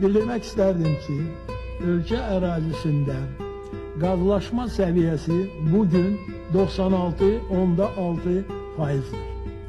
Bildirmək istərdim ki, ölkə ərazisində qazlaşma səviyyəsi bugün 96,6 faizdir.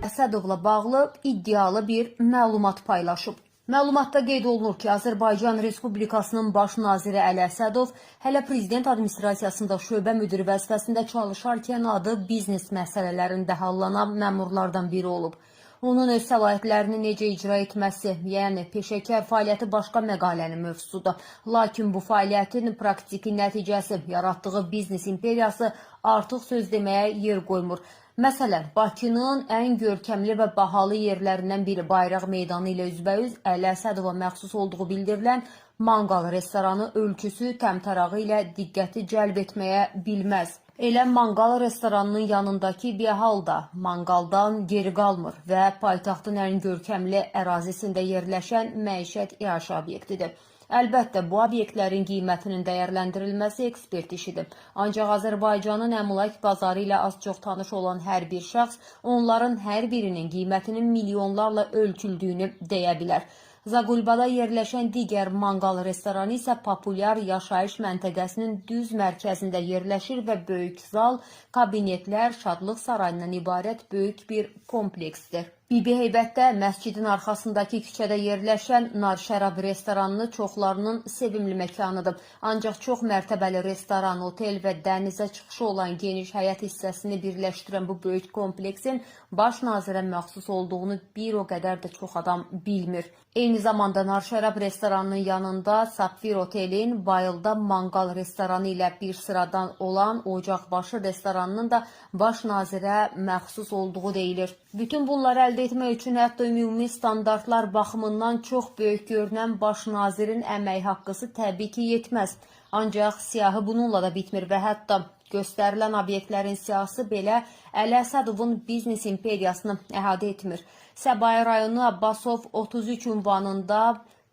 Əsədovla bağlı iddialı bir məlumat paylaşıb. Məlumatda qeyd olunur ki, Azərbaycan Respublikasının baş naziri Əli Əsədov hələ prezident administrasiyasında şöbə müdiri vəzifəsində çalışarkən adı biznes məsələlərində hallanan məmurlardan biri olub. Onun öz səlahiyyətlərini necə icra etməsi, yəni peşəkar fəaliyyəti başqa məqalənin mövzusudur. Lakin bu fəaliyyətin praktiki nəticəsi, yaratdığı biznes imperiyası artıq söz deməyə yer qoymur. Məsələn, Bakının ən görkəmli və bahalı yerlərindən biri Bayraq Meydanı ilə üzbəüz Əli Əsədova məxsus olduğu bildirilən Manqal restoranı ölçüsü, təmtərağı ilə diqqəti cəlb etməyə bilməz. Elə Manqal restoranının yanındakı Biahal da manqaldan geri qalmır və paytaxtın ən görkəmli ərazisində yerləşən məişət iaşə obyektidir. Əlbəttə, bu obyektlərin qiymətinin dəyərləndirilməsi ekspert işidir. Ancaq Azərbaycanın əmlak bazarı ilə az-çox tanış olan hər bir şəxs onların hər birinin qiymətinin milyonlarla ölçüldüyünü deyə bilər. Zaqulbada yerləşən digər manqal restoranı isə populyar yaşayış məntəqəsinin düz mərkəzində yerləşir və böyük zal, kabinetlər, şadlıq sarayından ibarət böyük bir kompleksdir. Bibi Heybətdə məscidin arxasındakı küçədə yerləşən Nar Şərab restoranını çoxlarının sevimli məkanıdır. Ancaq çox mərtəbəli restoran, otel və dənizə çıxışı olan geniş həyət hissəsini birləşdirən bu böyük kompleksin baş nazirə məxsus olduğunu bir o qədər də çox adam bilmir. Eyni zamanda Nar Şərab restoranının yanında Safir Otelin Bayılda Manqal restoranı ilə bir sıradan olan Ocaqbaşı restoranının da baş nazirə məxsus olduğu deyilir. Bütün bunları əldə etmək üçün hətta ümumi standartlar baxımından çox böyük görünən baş nazirin əmək haqqısı təbii ki yetməz. Ancaq siyahı bununla da bitmir və hətta göstərilən obyektlərin siyahısı belə Əli Əsədovun biznes imperiyasını əhatə etmir. Səbail rayonu Abbasov 33 ünvanında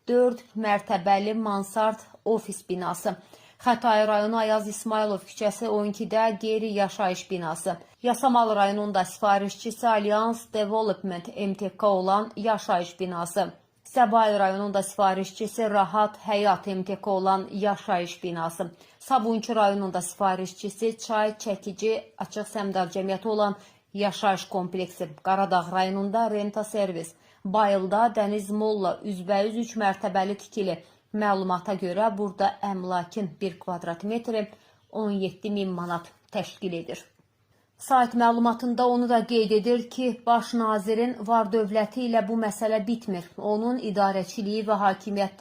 4 mərtəbəli mansard ofis binası. Xətai rayonu Ayaz İsmayılov küçəsi 12-də qeyri-yaşayış binası. Yasamal rayonunda sifarişçisi Alyans Development MTK olan yaşayış binası. Səbail rayonunda sifarişçisi Rahat Həyat MTK olan yaşayış binası. Sabunçu rayonunda sifarişçisi Çay Çəkici Açıq Səhmdar Cəmiyyəti olan yaşayış kompleksi. Qaradağ rayonunda Renta Servis. Bayılda Dəniz Molla üzbəüz 3 mərtəbəli tikili. Məlumata görə burada əmlakın 1 kvadrat metri 17 min manat təşkil edir. Sayt məlumatında onu da qeyd edir ki, baş nazirin var dövləti ilə bu məsələ bitmir. Onun idarəçiliyi və hakimiyyətdə